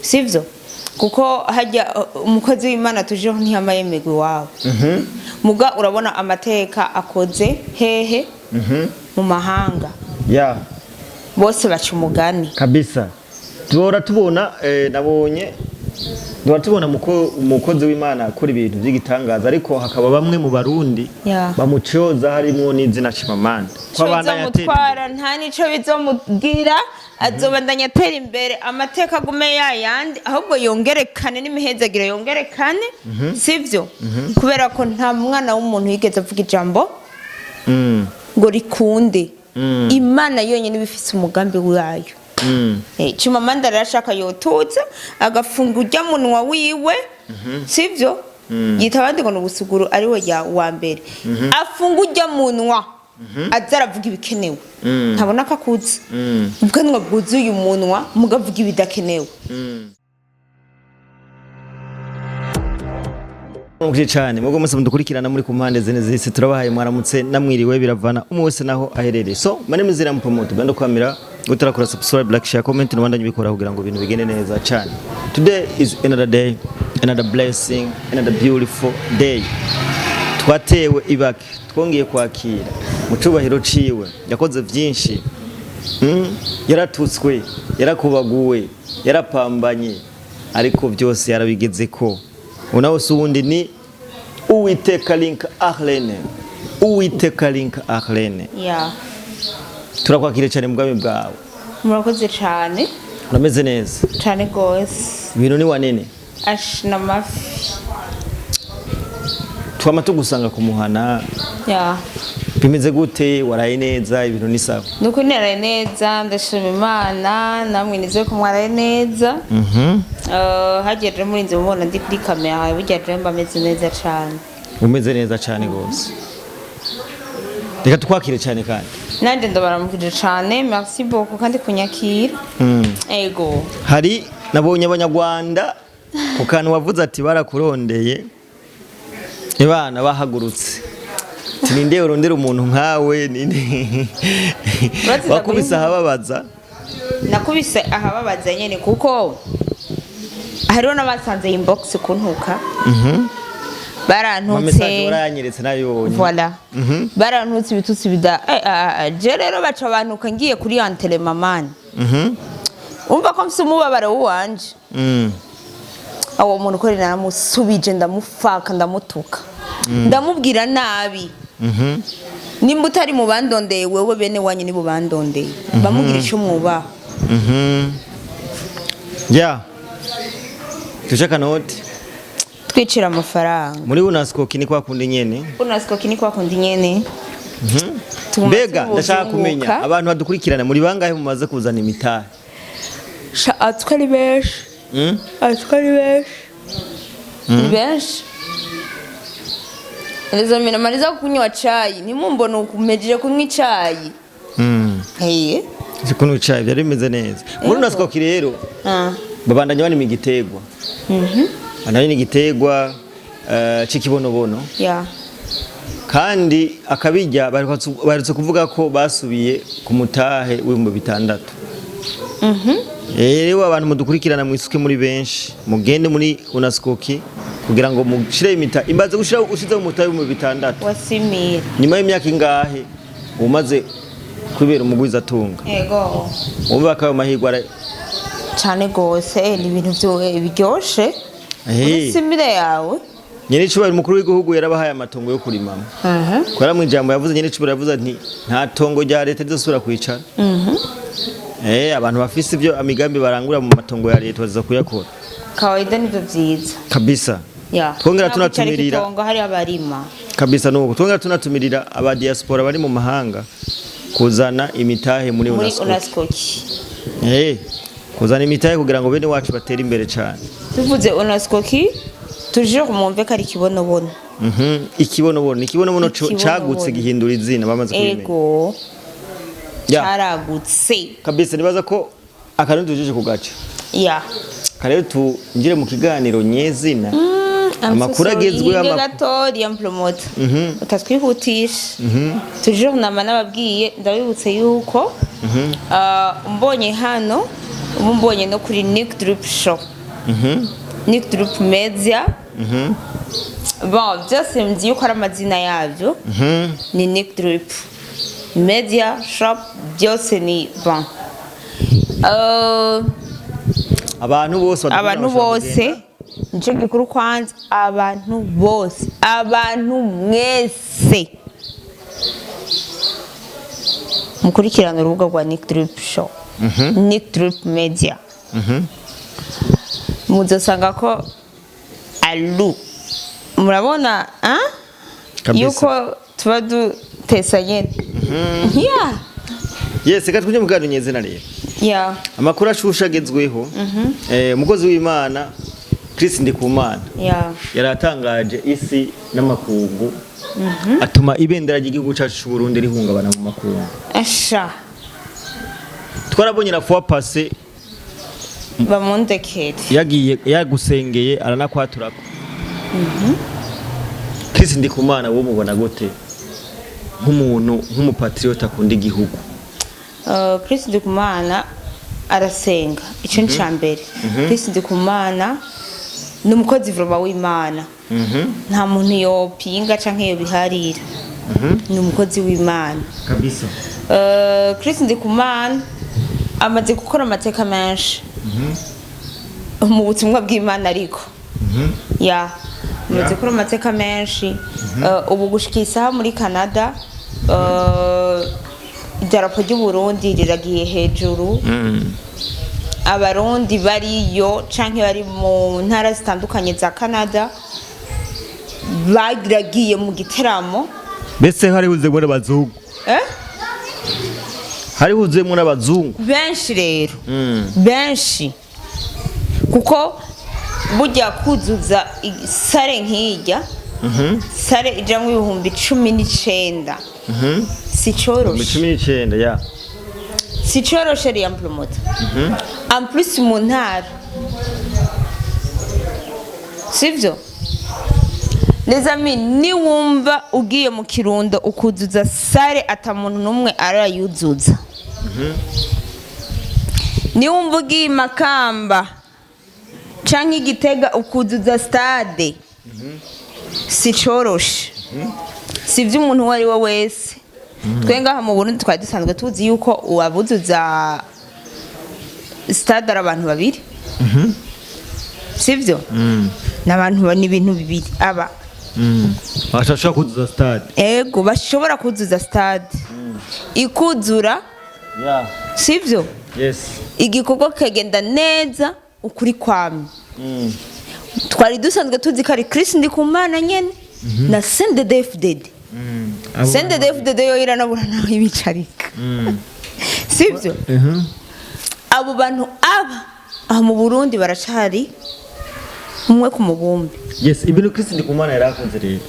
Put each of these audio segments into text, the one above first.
Sivyo? Kuko hajya umukozi w'Imana tujeho ntiyama yemerwa iwabo. Muga urabona amateka akoze hehe mu mahanga, bose baca umugani. Kabisa, duhora tubona, nabonye duhora tubona umukozi w'Imana akora ibintu by'igitangaza, ariko hakaba bamwe mu Barundi bamucoza, harimwo n'izina Chimamanda ko abandanya atera imbere. Bizomutwara nta nico bizomubwira, azobandanya atera imbere, amateka agume yayandi, ahubwo yongerekane n'imihezagiro yongerekane, sivyo? Kubera ko nta mwana w'umuntu yigeze avuga ijambo ngo rikunde. Imana yonyine iba ifise umugambi wayo. Chimamanda rero ashaka yotutsa agafunga urya munwa wiwe, sivyo? Yita abandi ngo ni ubusuguru, ariwe ya wa mbere. Afunga urya munwa, aza aravuga ibikenewe. Ntabona ko akuze, ubwanwa bwuzuye umunwa, mugavuga ibidakenewe. Murakoze cyane mwebwe mwese mudukurikirana muri ku mpande zine z'isi. Turabahaye mwaramutse namwiriwe, biravana umwe wese naho aherereye. So my name is Iram Promote Bando Kamera, utarakora subscribe, like, share, comment n'abandanye bikora kugira ngo ibintu bigende neza cyane. Today is another day, another blessing, another beautiful day. Twatewe ibaki, twongeye kwakira mu cubahiro ciwe. Yakoze byinshi. Yaratutswe, yarakubaguwe, yarapambanye, ariko byose yarabigeze ko unawe si uwundi, ni Uwiteka Link Arlene, Uwiteka Link Arlene. Turakwakiriye cyane mu bwami bwawe. Murakoze cyane. Urameze neza? Cyane gose. Ibintu ni wanene? Ash n'amafi. Twama tugusanga ku muhana. Bimeze gute? Waraye neza? Ibintu ni sawa? Nuko naraye neza, ndashima Imana. Namwe nizeye ko mwaraye neza. Hagiye rero murinze mubona ndi kuri kamera, burya rero mba meze neza cane. Umeze neza cyane gose. Reka tukwakire cyane kandi. Nanje ndabaramukije cane, merci beaucoup kandi kunyakira. Ego. Hari nabonye Abanyarwanda ku kantu wavuze ati barakurondeye, ibana bahagurutse ati ninde urondera umuntu nkawe, ninde Urazi? Wakubise ahababaza. Nakubise ahababaza nyene, kuko hariho n'abasanze inbox kuntuka. Ama message Barantutse. warayanyeretse, nayibonye. Voilà, barantutse ibitutsi bida je rero baca bantuka ngiye kuri enterrement, man. Umva ko mfise umubabaro w'uwanje. Uwo muntu ko naramusubije, ndamufaka, ndamutuka, ndamubwira nabi. Nimba utari mu bandondeye wewe, bene wanyu nibo bandondeye, bamubwira icyo mwubaha. Ya tuje kanoti. Twicira amafaranga. Muri UNESCO ni kwa kundi nyene. Unasiko kini kwa kundi nyene. Tuguma Mbega ndashaka kumenya tubuzunguka. abantu badukurikirana muri bangahe mumaze kuzana imitahe? Sha, atwe ari benshi. Atwe ari benshi, ni benshi. Nizomina maliza kunywa chai, nimumbona ukumejeje kunywa icayi. Eh. Kunywa icayi byari bimeze neza muri UNESCO rero. Babandanya banima igitegwa, bandanya n'igitegwa c'ikibonobono. Kandi akabijya baherutse kuvuga ko basubiye ku mutahe w'6,000. Rero abantu mudukurikirana mwisuke muri benshi, mugende muri Unaskoki kugira ngo mushire imita imbaze gushira ushize mu mutahe w'6,000. Wasimira. Nyuma y'imyaka ingahe umaze kubera umugwizatunga? Ego. Wumva ko ayo mahirwe Cane gose, ni ibintu biryoshe. Usimire yawe. Nyenicubahiro umukuru w'igihugu yarabahaye amatongo yo kurimamo. Kubera mu ijambo yavuze, nyenicubahiro yavuze ati nta tongo rya leta rizosubira kwicara. Abantu bafise ivyo imigambi barangura mu matongo ya leta baza kuyakora. Kawaida nivyo vyiza. Kabisa. Twongera Nta kwicara tunatumirira. ikitongo hari abarima. Kabisa, nuko twongera tunatumirira aba diaspora bari mu mahanga kuzana imitahe muri muri UNESCO. Unaskoki. Kuzana imitahe kugira ngo bene wacu batere imbere cyane. Tuvuze Unaskoki, toujours mwumve ko ari ikibonobono. Ikibonobono, ikibonobono Ikibonobono. cagutse gihindura izina, bamaze kubimenya. Ego. Ya. Caragutse. Kabisa, nibaza ko akarundi tujeje kugaca. Karero tungire mu kiganiro nyezina. Amakuru agezweho, Gato Liam Promoter, utatwihutisha. Toujours nama nababwiye, ndabibutse yuko mbonye hano Ubu mbonye no kuri Nick Drip Shop, Nick Drip Media. Bon, byose nzi yuko ari amazina yabyo, ni Nick Drip Media Shop, byose ni bon. Abantu bose badukunda Abantu bashobora bose, kugenda. Nicyo gikuru kwanza, abantu bose, abantu mwese mukurikirana urubuga rwa Nick Drip Show, Nick Drip Media, muzosanga ko alu murabona, ah? Kabisa. Yuko tuba dutesa nyene, yeah. Yes, reka twinjire mu kiganiro nyezina rero. Amakuru ashushe agezweho, umukozi w'Imana Chris Ndikumana yaratangaje isi n'amakungu, atuma ibendera ry'igihugu cyacu cy'u Burundi rihungabana mu makungu. Asha. Twarabonye la fois passée Bamundekere. Yagiye yagusengeye, aranakwaturako. Chris Ndikumana, wowe mubona gute nk'umuntu, nk'umupatriote akunda igihugu? Chris Ndikumana arasenga, icyo ni cya mbere. Chris Ndikumana ni umukozi vuba w'Imana, nta muntu yopinga canke yobiharira, ni umukozi w'Imana. Kabisa. Chris Ndikumana amaze gukora amateka menshi mu butumwa bw'Imana, ariko ya amaze gukora amateka menshi. Ubu gushika isaha muri Canada, idarapo ry'u Burundi riragiye hejuru. Abarundi bariyo canke bari mu ntara zitandukanye za Canada bagiragiye mu giteramo. Mbese hari huzuyemo n'abazungu? Eh? Hari huzuyemo n'abazungu. Benshi rero, benshi, kuko burya kuzuza salle nk'ijya, salle ijamwo 19,000, si coroshe. 19,000, ya. Si coroshe, riya promoter, en plus mu ntara, sivyo? Les amis, niwumva ugiye mu Kirundo ukuzuza salle ata muntu n'umwe arayuzuza, niwumva ugiye i Makamba canke Igitega ukuzuza stade, si coroshe, si ivy'umuntu uwo ari we wese. Twe ngaha mu Burundi twari dusanzwe tuzi yuko uwabuzuza stade ari abantu babiri, sivyo? Ni abantu ni ibintu bibiri aba Bashobora kuzuza stade. Ego, bashobora kuzuza stade ikuzura, sivyo? Yes. Igikorwa kikagenda neza ukuri kwamye. Twari dusanzwe tuzi ko ari Chris Ndikumana nyene na CNDD-FDD. CNDD-FDD yo iranabura naho ibicarika, sivyo? Abo bantu aba aha mu Burundi baracari umwe ku mubumbe. Yes, ibintu Chris Ndikumana yarakoze rero.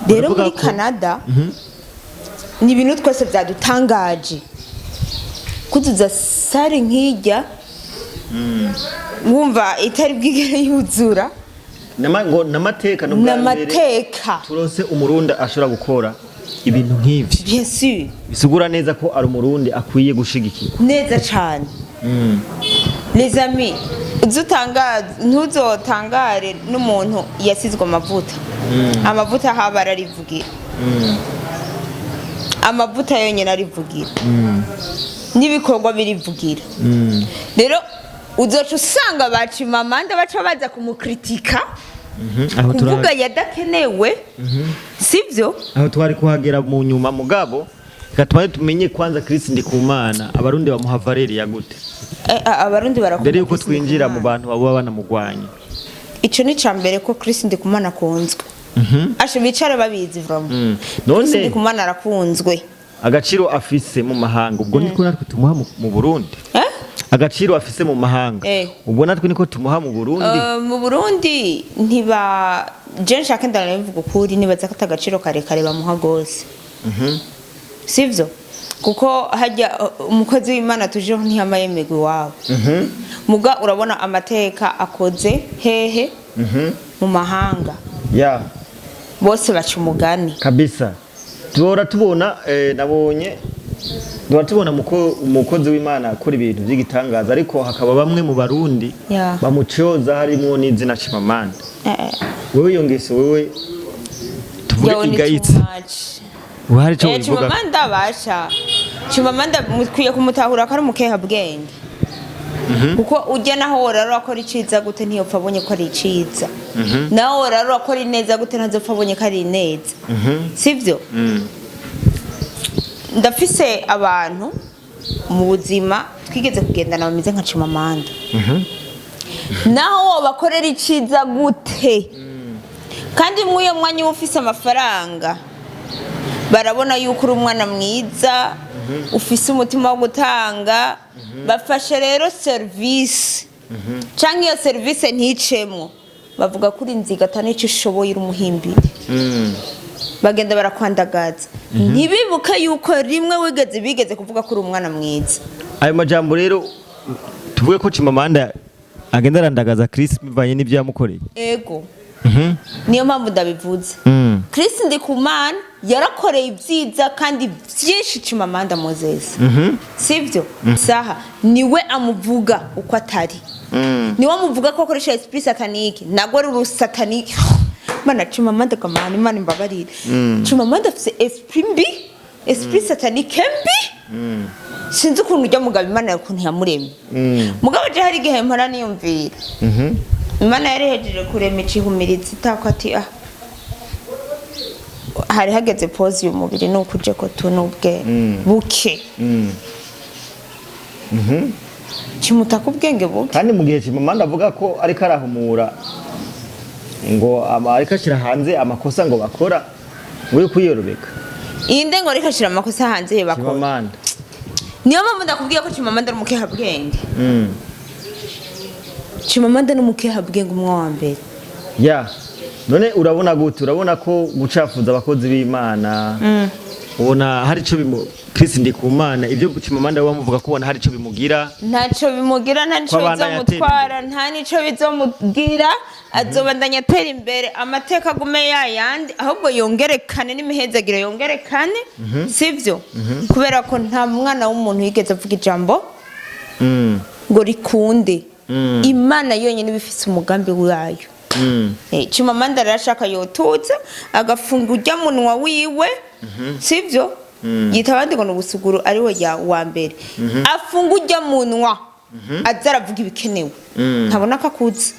Rero Baravuga muri Canada ni ibintu twese byadutangaje, kuzuza salle nk'ijya, wumva itari bwigere yuzura. Ngo namateka no bwa mbere N'amateka. turonse umurundi ashobora gukora ibintu nk'ivyo. Bien sûr. Bisigura neza ko ari umurundi akwiye gushigikirwa. Neza cyane. Les amis, ntuzotangare n'umuntu yasizwe amavuta. Amavuta haba ararivugira, amavuta yonyine arivugira, n'ibikorwa birivugira. Rero uzoca usanga bacimamanda baca baza kumukritika Aho kuvuga yadakenewe, sibyo? Aho twari kuhagera mu nyuma, mugabo reka tubaye tumenye kwanza Chris Ndikumana, abarundi bamuha valeur ya gute? Abarundi barakunda Mbere yuko Chris twinjira mu Ndikumana. bantu baba banamugwanya. Ico ni ca mbere, ko Chris Ndikumana akunzwe. Ashe bicare babizi vraiment. Chris None Ndikumana arakunzwe. agaciro afise mu mahanga, ubwo niko natwe tumuha mu Burundi? Eh? Agaciro afise mu mahanga, ubwo natwe niko tumuha mu Burundi? Mu Burundi ntiba, je nshaka ndanabivuga ukuri, nibaza ko atagaciro karekare bamuha gose, sivyo? Kuko hajya umukozi w'Imana tujeho ntiyama yemerwa iwabo. Muga urabona amateka akoze hehe mu mahanga, bose baca umugani. Kabisa, tuhora tubona, nabonye Duba tubona umukozi w'Imana akora ibintu by'igitangaza, ariko hakaba bamwe mu Barundi bamucoza, harimo n'izina Chimamanda. Wewe iyo ngeso, wewe tuvuge Yawe ni too igayitse, much. wewe hari ico wivuga? Chimamanda basha, Chimamanda mukwiye kumutahura ko ari umukeha bwenge, kuko ujya naho worara akora iciza gute, ntiyopfa abonye ko ari iciza. Naho worara akora ineza gute, ntazopfa abonye ko ari ineza, sivyo? Ndafise abantu mu buzima twigeze kugendana bameze nka Chimamanda. Naho wobakorera iciza gute, kandi mw'uyo mwanya uba ufise amafaranga, barabona yuko uri umwana mwiza, ufise umutima wo gutanga. Bafashe rero serivisi, cyangwa iyo serivisi nticemwo, bavuga ko uri inziga, ata n'icyo ushoboye, uri umuhimbiri. Bagenda barakwandagaza, ntibibuke yuko rimwe wigeze bigeze kuvuga ko uri umwana mwiza. Ayo majambo rero, tuvuge ko Chimamanda agenda arandagaza Chris bivanye n'ibyo yamukoreye? Ego, niyo mpamvu ndabivuze. Chris Ndikumana yarakoreye ibyiza kandi byinshi Chimamanda Moses, sibyo? Saha niwe amuvuga uko atari, niwe amuvuga ko akoresha esprit satanique. Ntabwo ari urusatanique. Mana, Chimamanda kamana, Imana imbabarire. Chimamanda afise esprit mbi, esprit satanique mbi. Sinzi ukuntu ujya mugabo Imana ukuntu yamuremye. Mugabo je hari igihe mpora niyumvira, Imana yari ihejeje kurema icihumiriza itako, ati: "Ah, hari hageze pause y'umubiri, nuko uje ko tunubwe buke." Kimutaka ubwenge buke. Kandi mu gihe Chimamanda avuga ko ariko arahumura, ngo ariko ashyira hanze amakosa ngo bakora, ngo yo kwiyorobeka. Iyi ndengo reka ashira amakosa hanze ye bakora. Chimamanda. Niyo mpamvu ndakubwiye ko Chimamanda ari umukehabwenge. Chimamanda ni umukehabwenge umwe wa mbere. Ya, none urabona gute? Urabona ko gucafuza abakozi b'Imana, ubona hari ico bimu Chris Ndikumana, ibyo Chimamanda bamuvuga ko, ubona hari ico bimugira? Ntacyo bimugira, nta nico Ko abandanya atera bizomutwara, nta nico bizomugira. Azobandanya atera imbere, amateka agume yayandi, ahubwo yongerekane n'imihezagiro yongerekane, sivyo? Kubera ko nta mwana w'umuntu yigeze avuga ijambo ngo rikunde. Imana yonyine iba ifise umugambi wayo. Chimamanda rero ashaka yotutsa agafunga urya munwa wiwe, sivyo? Yita abandi ngo ni ubusuguru, ari we ya wa mbere. Afunga urya munwa, aza aravuga ibikenewe. Ntabona ko akuze,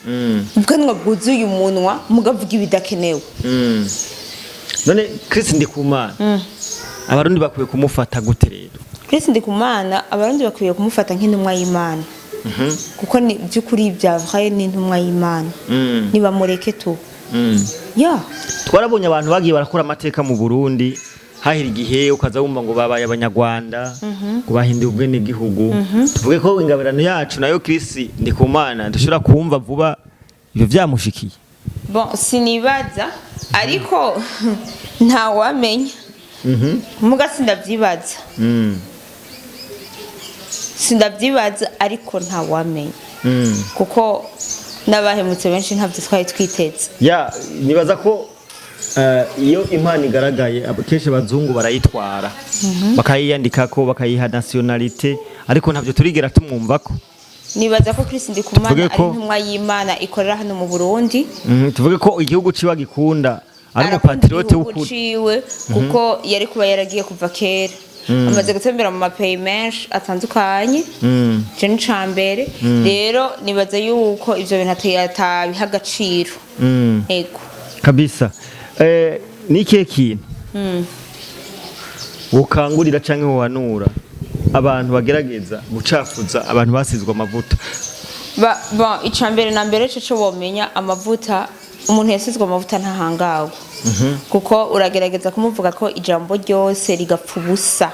ubwanwa bwuzuye umunwa, mugavuga ibidakenewe. None Chris Ndikumana, Abarundi bakwiye kumufata gute rero? Chris Ndikumana, Abarundi bakwiye kumufata nk'intumwa y'Imana, kuko ni by'ukuri bya vrai, ni intumwa y'Imana. Nibamureke tu. Ya. Twarabonye abantu bagiye barakora amateka mu Burundi, hahira igihe ukaza wumva ngo babaye Abanyarwanda, ngo bahinduye ubwenegihugu. Tuvuge ko ingabirano yacu nayo Chris Ndikumana dushobora kumva vuba ibyo vyamushikiye? Bon, sinibaza, ariko ntawamenya. Muga sindavyibaza, sindavyibaza, ariko ntawamenya, kuko n'abahemutse benshi ntabyo twari twiteze. Ya, nibaza ko iyo impano igaragaye, kenshi abazungu barayitwara, bakayiyandikako, bakayiha nationalité, ariko ntabyo turigera tumwumvako. Nibaza ko Chris Ndikumana Tuvuge ari intumwa y'Imana ikorera hano mu Burundi. Tuvuge ko igihugu ciwe agikunda, ari Arakunda umupatriote igihugu w'ukuri. ciwe, kuko yari kuba yaragiye kuva kera. Amaze gutembera mu mapeyi menshi atandukanye. Ico ni ica mbere. Rero nibaza yuko ivyo bintu atabiha agaciro. Ego. Kabisa. Ni ikihe kintu wokangurira canke wohanura abantu bagerageza gucafuza abantu basizwe amavuta? Bon, ica mbere na mbere co bomenya, amavuta, umuntu yasizwe amavuta ntahangagwa, kuko uragerageza kumuvuga ko ijambo ryose rigapfa ubusa,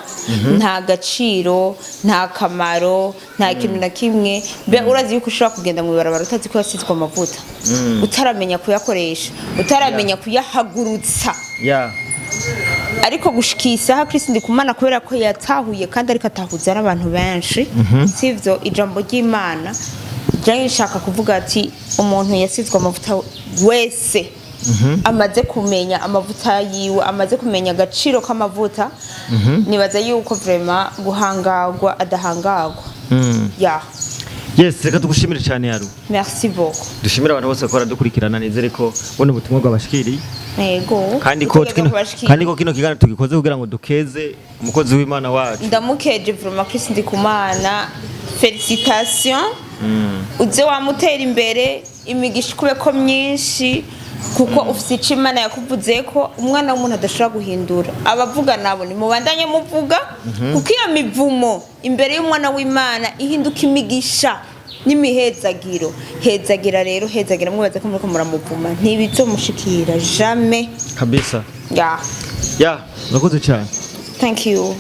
nta gaciro, nta kamaro, nta kintu na kimwe. Mbe urazi yuko ushobora kugenda mu ibarabara utazi ko yasizwe amavuta, utaramenya kuyakoresha, utaramenya kuyahagurutsa? Ariko gushika iyi saha, Chris Ndikumana, kubera ko yatahuye kandi ariko atahuza n'abantu benshi, sivyo? Ijambo ry'Imana ryo nshaka kuvuga ati umuntu yasizwe amavuta wese. Amaze kumenya amavuta yiwe, amaze kumenya agaciro k'amavuta, nibaza yuko vraiment guhangagwa adahangagwa. Ya. Yes, reka tugushimire cyane, Yaru. Merci beaucoup. Dushimire abantu bose bakora dukurikirana. Nizere ko buno butumwa bwabashikiriye. Yego. Kandi ko Utegerezwa kino kubashikira. Kandi ko kino kiganiro tugikoze kugira ngo dukeze umukozi w'Imana wacu. Ndamukeje vraiment, Chris Ndikumana, félicitation. Uze wamutera imbere, imigisha ikubeko myinshi, kuko ufite icyo Imana yakuvuze ko umwana w'umuntu adashobora guhindura. Abavuga nabo nimubandanye muvuga, kuko iyo mivumo imbere y'umwana w'Imana ihinduka imigisha n'imihezagiro. Hezagira rero, hezagira. Mwibaza ko muriko muramuvuma, ntibizomushikira jamais. Kabisa. Ya. Ya, urakoze cyane. Thank you.